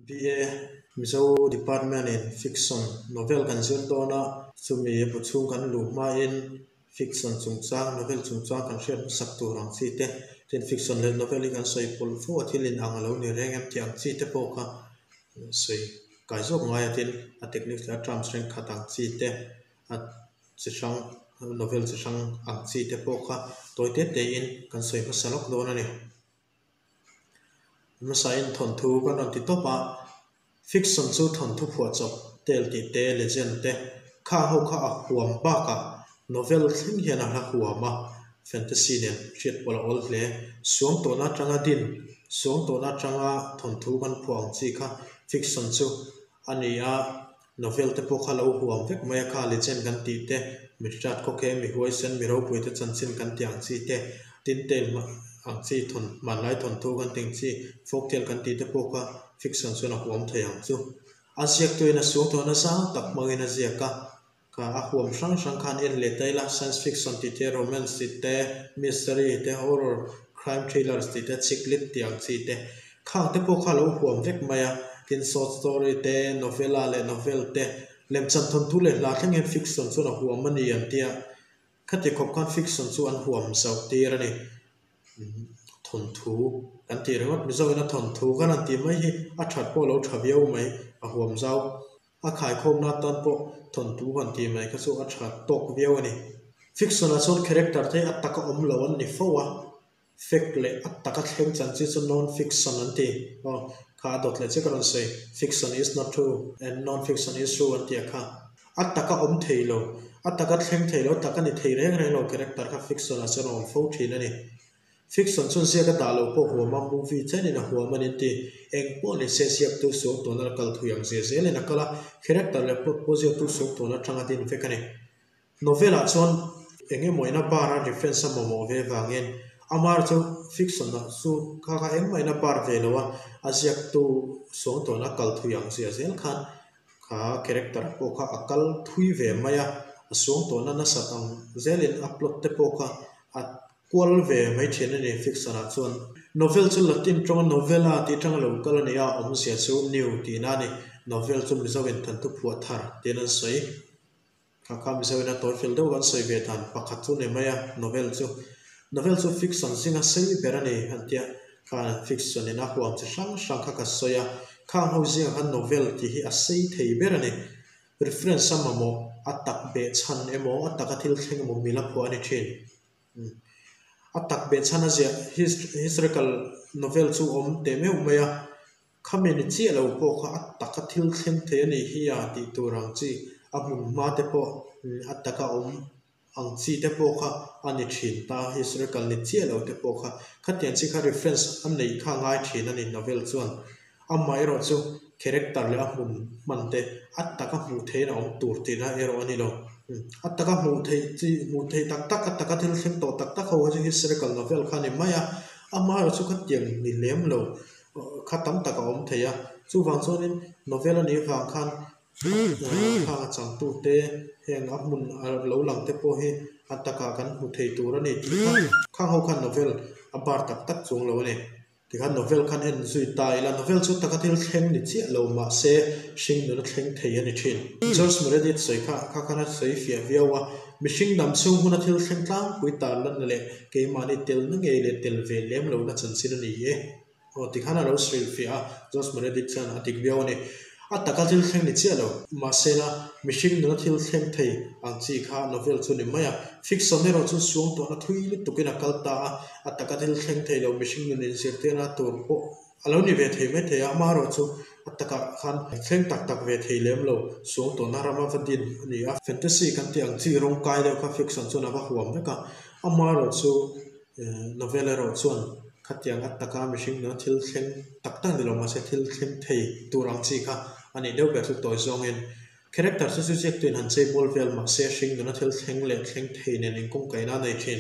BA Mizo Department in Fiction Novel kan zir dawn a, chumi bu chhung kan luh hmain Fiction chungchang, Novel chungchang kan hriat hmasak tur ang chi te, tin Fiction leh Novel hi kan sawi pawlh fo a thil inang a lo ni reng em tih ang chi te pawh kha sawi kai zawk ngai a, tin a techniques leh a terms thenkhat ang chi te a chi hrang Novel chi hrang ang chi te pawh kha tawi te tein kan sawi hmasa lawk dawn a ni. Hmasain thawnthu kan rawn ti tawp a, fiction chu thawnthu phuahchawp, tale tih te, legend te, kha ho kha a huam bakah novel thleng hian a hla huam a, fantasy nen hriat pawlh a awl hle. Suangtawhna atanga din, suangtawhna atanga thawnthu kan phuah ang chi kha fiction chu a ni a, Novel te pawh kha lo huam vek mai a kha, legend kan tih te, mi hriat khawk he, mi huaisen, mi ropui te chanchin kan tih ang chi te, tin tale ang chi thawn, hmanlai thawnthu kan tih ang chi, folk tale kan tih te pawh kha fiction chuan a huam thei ang chu. A ziaktuin a suang tawhna zau tak hmangin a ziak a, kha a huam hrang hrang khan en leh ta ila, science fiction tih te, romance tih te, mystery te, horror, crime thrillers tih te, chick lit tih ang chi te, Khang te pawh kha a lo huam vek mai a, tin short story te, novella leh novel te, lemchan thawnthu leh hla thleng hian fiction chuan a huam a ni an tia. Khati khawp khan fiction chu an huam zauh tir a ni. Thawnthu kan tih ringawt Mizoin a thawnthu kan han tih mai hi a that pawh a lo tha viau mai, a huam zau. A khaikhawmna atan pawh thawnthu han tih mai kha chu a tha tawk viau a ni. Fiction ah chuan character te a taka awm lo an ni fo a, Fact leh a taka thleng chanchin chu non-fiction an ti. Aw, kha a dawt leh chiah ka rawn sawi. Fiction is not true and non-fiction is true an ti a kha. A taka awm thei lo, a taka thleng thei lo, a taka ni thei reng reng lo character kha fiction ah chuan a awm fo thin a ni. Fiction chuan ziak a dah lo pawh huam a, movie chenin a huam a ni an ti. Eng pawh ni se ziaktu suak tawhna la kal thui ang zia zelin a kal a, character leh plot pawh ziaktu suak tawhna atanga din vek a ni. Novel ah chuan eng emaw ina bar a reference a mamawh ve vangin amar chu fiction ah chu kha kha engmah ina bar ve lo a, a ziaktu suangtuahna kal thui ang zia zel khan kha character pawh kha a kal thui ve mai a, a suangtuahna nasat ang zelin a plot te pawh kha a kual ve mai thin a ni fiction ah chuan. Novel chu Latin tawnga novella tih atanga lo kal a ni a, awmzia chu new tihna a ni. Novel chu Mizo in thanthu phuah thar tiin an sawi. Kha kha Mizoin a tawi fel deuh kan sawi ve dan pakhat chu ni mai a, novel chu. Novel chu fiction zinga sei ber a ni an tia, khan fiction in a huam chi hrang hrang kha ka sawi a, khang ho zingah khan novel tih hi a sei thei ber a ni. Reference a mamawh, a tak beh chhan emaw, a taka thil thleng emaw mil a phuah a ni thin. A tak beh chhan a ziah historical novel chu awm teh meuh mai a. Khami ni chiah lo pawh kha a taka thil thleng thei a nih hi a tih tur ang chi, a hmun hma te pawh a taka awm ang chi te pawh kha a ni thin ta, historical ni chiah lo te pawh kha khatiang chi kha reference a neih kha a ngai thin a ni novel chuan. Amaherawh chu character leh a hmun hman te a taka hmuh theihin a awm tur tihna erawh a ni lo. A taka hmuh theih chi hmuh theih tak tak a taka thil thleng tawh tak tak ho kha chu historical novel kha a ni mai a, amaherawh chu khatiang ni lem lo. Kha tam tak a awm thei a, chuvang chuanin novel a nih vang khan khang a changtute heng a hmun a lo lang te pawh hi a takah kan hmu thei tur a ni tih kha khang ho khan novel a bar tak tak chuang lo a ni. Tikhan novel khan en zui ta ila, novel chu taka thil thleng ni chiah lo mahse hring nuna thleng thei a ni thin. George Meredith sawi kha kha khan a sawi fiah viau a, mihring dam chhung huna thil thleng tlangpui tarlan leh keimahni telna ngei leh tel ve lem lohna chanchin a ni e. Aw tikhan a lo hrilh fiah a, George Meredith chuan a dik viau a ni. A taka thil thleng ni chiah lo. Mahse la, mihring nuna thil thleng thei ang chi kha novel chu ni mai a. Fiction erawh chu suangtuahna thui lutukin a kal ta a, a taka thil thleng thei lo mihring nun inzirtirna tur pawh a lo ni ve thei mai thei a, amaherawh chu a takah khan thleng tak tak ve thei lem lo, suangtuahna rama va din a ni a. Fantasy kan tih ang chi rawng kai deuh kha fiction chuan a va huam vek a, amaherawh chu Novel erawh chuan khatiang a taka mihring nuna thil thleng tak tak ni lo mahse thil thleng thei tur ang chi kha a nih deuh ber chu tawi zawngin character chu chu ziaktuin han chei bawl vel mahse hring nuna thil thleng leh thleng thei nen inkawngkaihna a nei thin.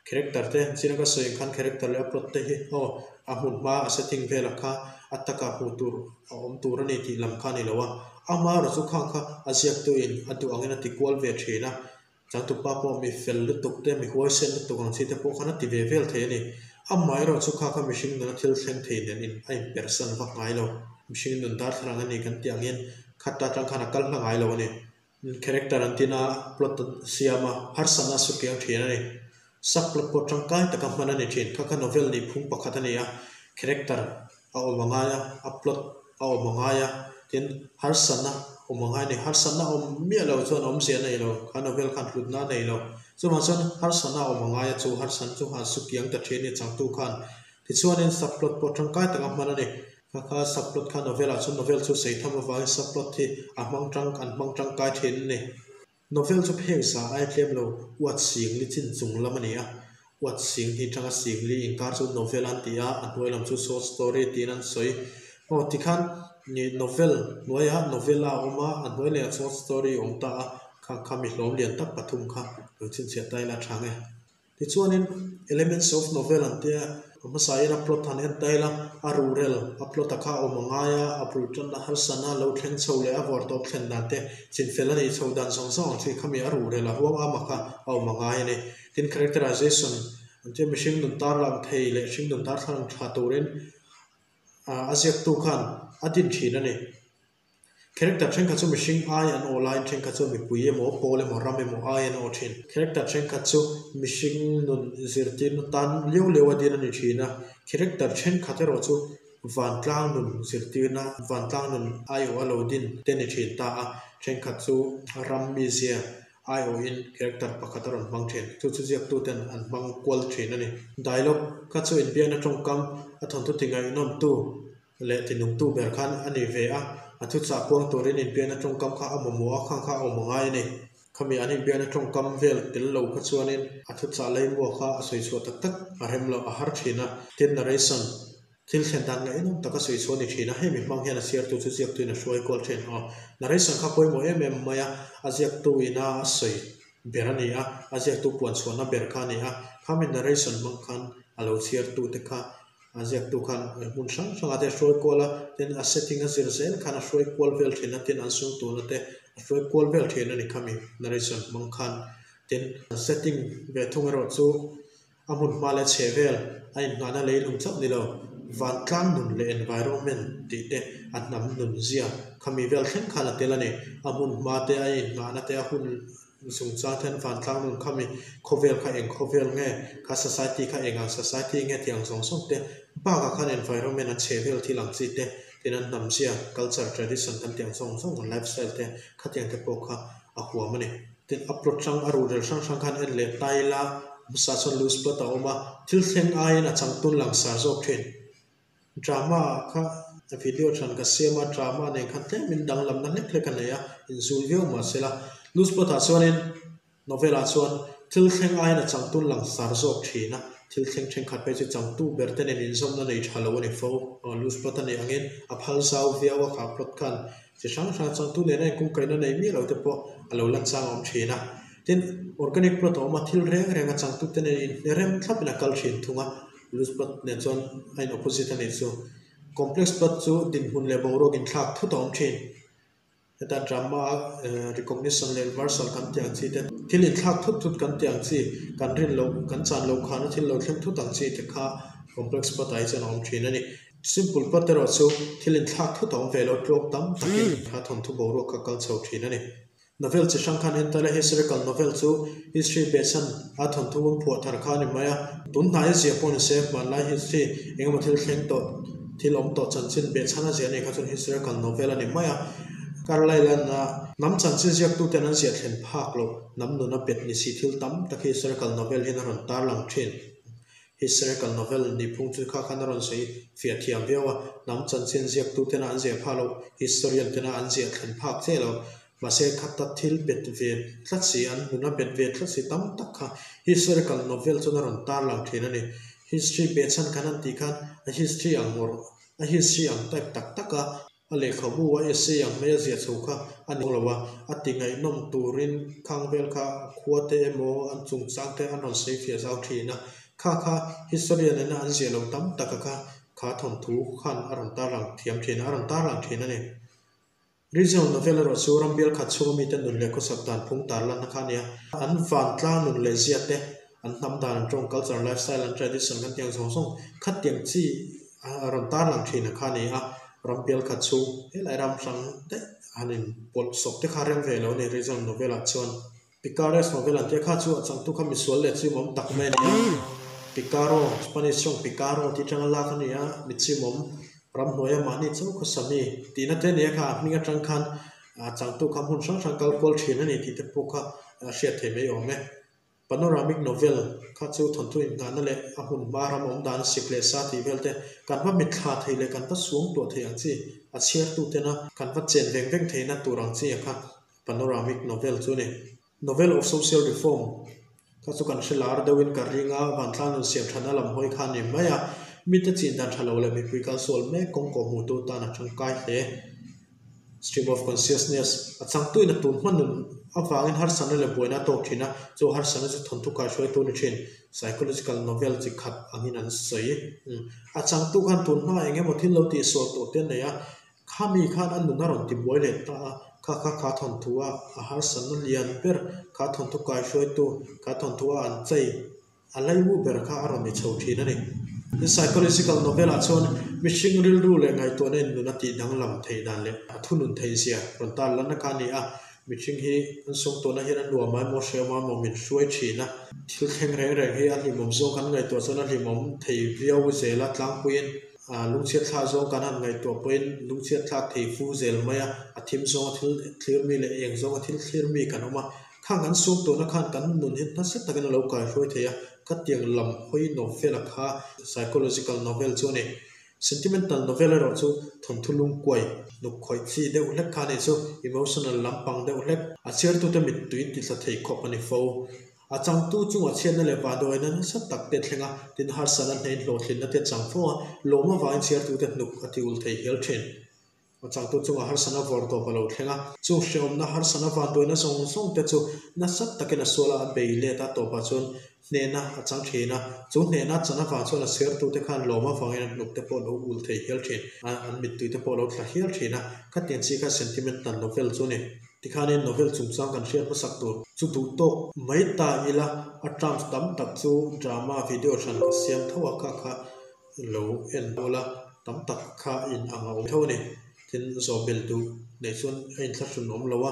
Character te chin a ka sawi ang khan character leh a plot te hi aw a hmun hma a setting velah kha a taka hmuh tur a awm tur a ni tih lam kha a ni lo a, amaherawhchu khang kha a ziaktuin a duh angin a ti kual ve thin a. Changtupa pawh mi fel lutuk te, mi huaisen lutuk ang chi te pawh khan a ti ve vel thei a ni. Amaherawhchu kha kha mihring nuna thil thleng thei nen in a inpersan vak ngai lo. Mihring nun darthlalang a ni kan tih angin khata atang khan a kal hla ngai lo a ni. Character an tin a, plot an siam a, harsatna a sukiang thin a ni. Subplot pawh tangkai taka hman a ni thin. Kha kha novel nih phung pakhat a ni a, character a awm a ngai a, a plot a awm a ngai a, tin harsatna awm a ngai a ni. Harsatna awm miah lo chuan awmzia a nei lo, kha novel khan hlutna a nei lo. Chuvang chuan harsatna a awm a ngai a, chu harsatna chu han sukiang ta thin a ni changtu khan. Tichuanin subplot pawh tangkai taka hman a ni. Kha kha subplot kha novel ah chuan novel chu sei tham avangin subplot hi a hmang tang an hmang tangkai thin a ni. Novel chu phek za ai tlem lo uat singli chin chung lam a ni a, uat sing hi tanga singli inkar chu novel an ti a, a hnuai lam chu short story tiin an sawi. Aw tikhan nih novel hnuaiah novella a awm a, a hnuai lehah short story a awm ta a, kha kha mi hlawm lian tak pathum kha lo chhinchhiah ta ila tha nge. Tichuanin Elements of Novel an tia a hmasa in a plot han en ta ila, a ruhrel, a plot a kha a awm a ngai a, a bul tanna harsana lo thleng chho leh a vawr tawp thlen dan te, chinfel a nih chho dan zawng zawng ang chi khami a ruhrel a huang ama kha a awm a ngai a ni. Tin Characterization an tia mihring nun tarlang thei leh hring nun darthlalang tha turin a ziaktu khan a din thin a ni. Character thenkhat chu mihring ai an aw laiin thenkhat chu mipui emaw, pawl emaw, ram emaw ai an aw thin. Character thenkhat chu mihring nun zirtirna tan liau liau a din a ni thin a, character thenkhat erawh chu vantlang nun zirtirna, vantlang nun aiawh a lo din te ni thin ta a, thenkhat chu ram mizia aiawhin character pakhat a rawn hmang thin. Chu chu ziaktuten an hmang kual thin a ni. Dialogue kha chu inbiakna tawngkam a thawnthu ti ngaihnawmtu leh tinungtu ber khan a ni ve a, a thuchah kuang turin inbiakna tawngkam kha a mamawh a, khang kha a awm a ngai a ni. Khami an inbiakna tawngkam vel tel lo kha chuanin a thuchah leimua kha a sawi chhuah tak tak a rem loh a har thin a. Tin, narration, thil thlen dan ngaihnawm taka sawi chhuah a ni thin a, hemi hmang hian a chhiartu chu ziaktuin a hruai kual thin. Aw, narration kha pawimawh em em mai a, a ziaktu ina a sawi ber a ni a, a ziaktu puan chhuahna ber kha a ni a, khami narration hmang khan a lo chhiartute kha A ziaktu khan hmun hrang hrangah te a hruai kual a, tin a setting a zir zel khan a hruai kual vel thin a, tin an sung tuna te a hruai kual vel thin a ni khami narration hmang khan. Tin, setting ve thung erawh chu a hmun hma leh chhe vel a inngahna leilung chauh ni lo, vantlang nun leh environment tih te a hnam nun zia khami vel thleng khan a tel a ni. A hmun hma te a inngahna te a hun Chungchang hian vantlang nun kha mi khawvel kha eng khawvel nge, kha society kha eng ang society nge tih ang zawng zawng te bakah khan environment an chhe vel thil ang chi te, tin an hnam zia, culture, tradition kan tih ang zawng zawng an lifestyle te khatiang te pawh kha a huam a ni. Tin a plot hrang a ruhrel hrang hrang khan en leh ta ila hmasa chuan loose plot a awm a, thil thleng aiin a changtun langsar zawk thin. Drama ah kha video than ka siam a, drama nen khan tlemin danglamna hlek hlek a nei a, inzul viau mahsela loose plot ah chuanin novel ah chuan thil thleng aiin a changtu langsar zawk thin a, thil thleng thenkhat phei chu changtu ber te nen inzawmna nei tha lo a ni fo. Loose plot a nih angin a phal zau viau a, kha plot khan chi hrang hrang changtu nena inkungkaihna nei miah lo te pawh a lo lan chang a awm thin a. Tin, organic plot a awm a, thil reng reng a changtu te nen inhne rem thlapin a kal thin thung a. Loose plot nen chuan a in opposite a nih chu. Complex plot chu dinhmun leh boruak inthlak thut a awm thin. Heta drama recognition leh reversal kan tih ang chi te, thil inthlak thut thut kan tih ang chi, kan rin loh, kan chan loh khana thil lo thleng thut ang chi te kha complex plot ah hi chuan a awm thin a ni. Simple plot erawh chu thil inthlak thut a awm ve lo, tluang tam takin kha thawnthu boruak kha kal chho thin a ni. Novel chi hrang khan Entire Historical Novel chu history behchhan a thawnthu an phuah thar kha a ni mai a. Tun hnai zia pawh ni se, hmanlai history engemaw thil thleng tawh, thil awm tawh chanchin behchhan a zia a nih kha chuan historical novel a ni mai a. Carlyle-a'n a hnam chanchin ziaktuten an ziah thlen phak loh hnam nuna bet ni si thil tam tak hi historical novel hian a rawn tarlang thin. Historical novel nihphung chu kha khan a rawn sawi fiah thiam viau a, hnam chanchin ziaktu tena an ziah phah loh, historian tena an ziah thlen phak chiah lo. Mahse khata thil bet ve tlat si, an nuna bet ve tlat si tam tak kha historical novel chuan a rawn tarlang thin a ni. History behchhan khan an tih khan a history ang ngawrh, a history ang type tak tak a, A lehkhabu a essay ang mai a ziah chho kha a ni lo a, a ti ngaihnawm turin khang vel kha khua te emaw an chungchang te an rawn sawi fiah zau thin a, kha kha historian ina an ziah lo tam taka kha kha thawnthu khan a rawn tarlang thiam thin a, a rawn tarlang thin a ni. Regional novel erawh chu rambial khat chhunga mite nun leh khawsak dan phung tarlanna kha a ni a, an vantlang nun leh ziah te. An hnam dan, an tawng, culture, lifestyle, an tradition kan tih ang zawng zawng khatiang chi a rawn tarlang thin ang kha a ni a. Ram pial khat chhung helai ram hrang daih han inpawlh sawk te kha rem ve lo a ni regional novel ah chuan. Picares novel an tih a kha chu a changtu kha misual leh chimawm tak mai a ni a. Picaro, Spanish tawng picaro tih atanga lak a ni a, mi chimawm ramhnuaia mahni chauh khaw sami tihna te a ni a kha a hming atang khan a changtu kha hmun hrang hrang kal kual thin a ni tih te pawh kha a hriat theih mai awm e. Panoramic novel kha chu thawnthu inngahna leh a hmun hma ram awm dan sik leh sa tih vel te kan va mitthla thei leh kan va suang tuah thei ang chi a chhiartu tena kan va chen veng veng theihna tur ang chi a kha Panoramic novel chu a ni. Novel of social reform kha chu kan hre lar deuhin ka ring a, vantlang nun siam thatna lam hawi kha a ni mai a, mite chin dan tha lo leh mipui kalsual mek kawng kawh hmuhtu tan a tangkai hle. Stream of consciousness a changtuin a tun hma nun avangin harsatna leh buaina a tawk thin a, chu harsatna chu thawnthu kaihruaitu a ni thin. Psychological novel chi khat angin an sawi. A changtu khan tun hma eng emaw thil lo tihsual tawh te a nei a, Khami khan a nun a rawn ti buai leh ta a, kha kha kha thawnthu a a harsatna lian ber, kha thawnthu kaihruaitu, kha thawnthu a an chei a laimu ber kha a rawn ni chho thin a ni. Tin, psychological novel ah chuan mihring rilru leh ngaihtuahna in nun a tih danglam theih dan leh a thunun theih zia rawn tar lanna kha a ni a, mihring hi an sawngtuahna hian a nuam a emaw hrehawm a emaw min hruai thin a, thil thleng reng reng hi a hlimawm zawng kan ngaihtuah chuan a hlimawm thei viau zel a tlangpuiin. Lungchhiat thlak zawng kan han ngaihtuah pawhin lungchhiat thlak thei fu zel mai a, a thim zawnga thil thlir mi leh eng zawnga thil thlir mi kan awm a. Khang kan sum tawhna khan kan nun hi nasa takin a lo kaihruai thei a, khatiang lam hawi novel a kha psychological novel chu a ni. Sentimental novel erawh chu thawnthu lungkuai hnuk khawih chi deuh hlek kha a nih chu, emotional lampang deuh hlek, a chhiartute mittui titla thei khawp a ni fo. A changtu chungah chhiatna leh vanduaina nasa tak te thleng a, tin harsatna hnein hlawhtlinna te chang fo a, lawm avangin chhiartute hnuk a ti ul thei hial thin. A changtu chungah harsatna vawr tawp a lo thleng a, chung hrehawmna harsatna vanduaina zawng zawng te chu nasa takin a sual a, a bei let a tawpah chuan hnehna a chang thin a, chu hnehna chan avang chuan a chhiartute khan lawm avangin an hnuk te pawh lo ul thei hial thin a, an mittui te pawh lo thla hial thin a, khatiang chi kha sentimental novel chu a ni. Tikhanin novel chungchang kan hriat hmasak tur chu duh tawk mai ta ila, a terms tam tak chu drama video hran ka siam tho a, kha kha lo en ula tam tak kha in ang a awm tho a ni. Tin, zawhbel duh neih chuan a inthlahrun awm lo a,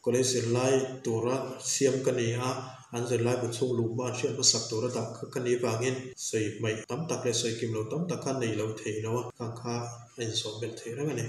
college zirlai tura siam ka ni a, an zirlai bu chhung luh hma an hriat hmasak tura dah kha ka nih vangin sawi hmaih tam tak leh sawi kim lo tam tak kha nei lo thei lo a, khang kha a inzawhbel thei reng a ni.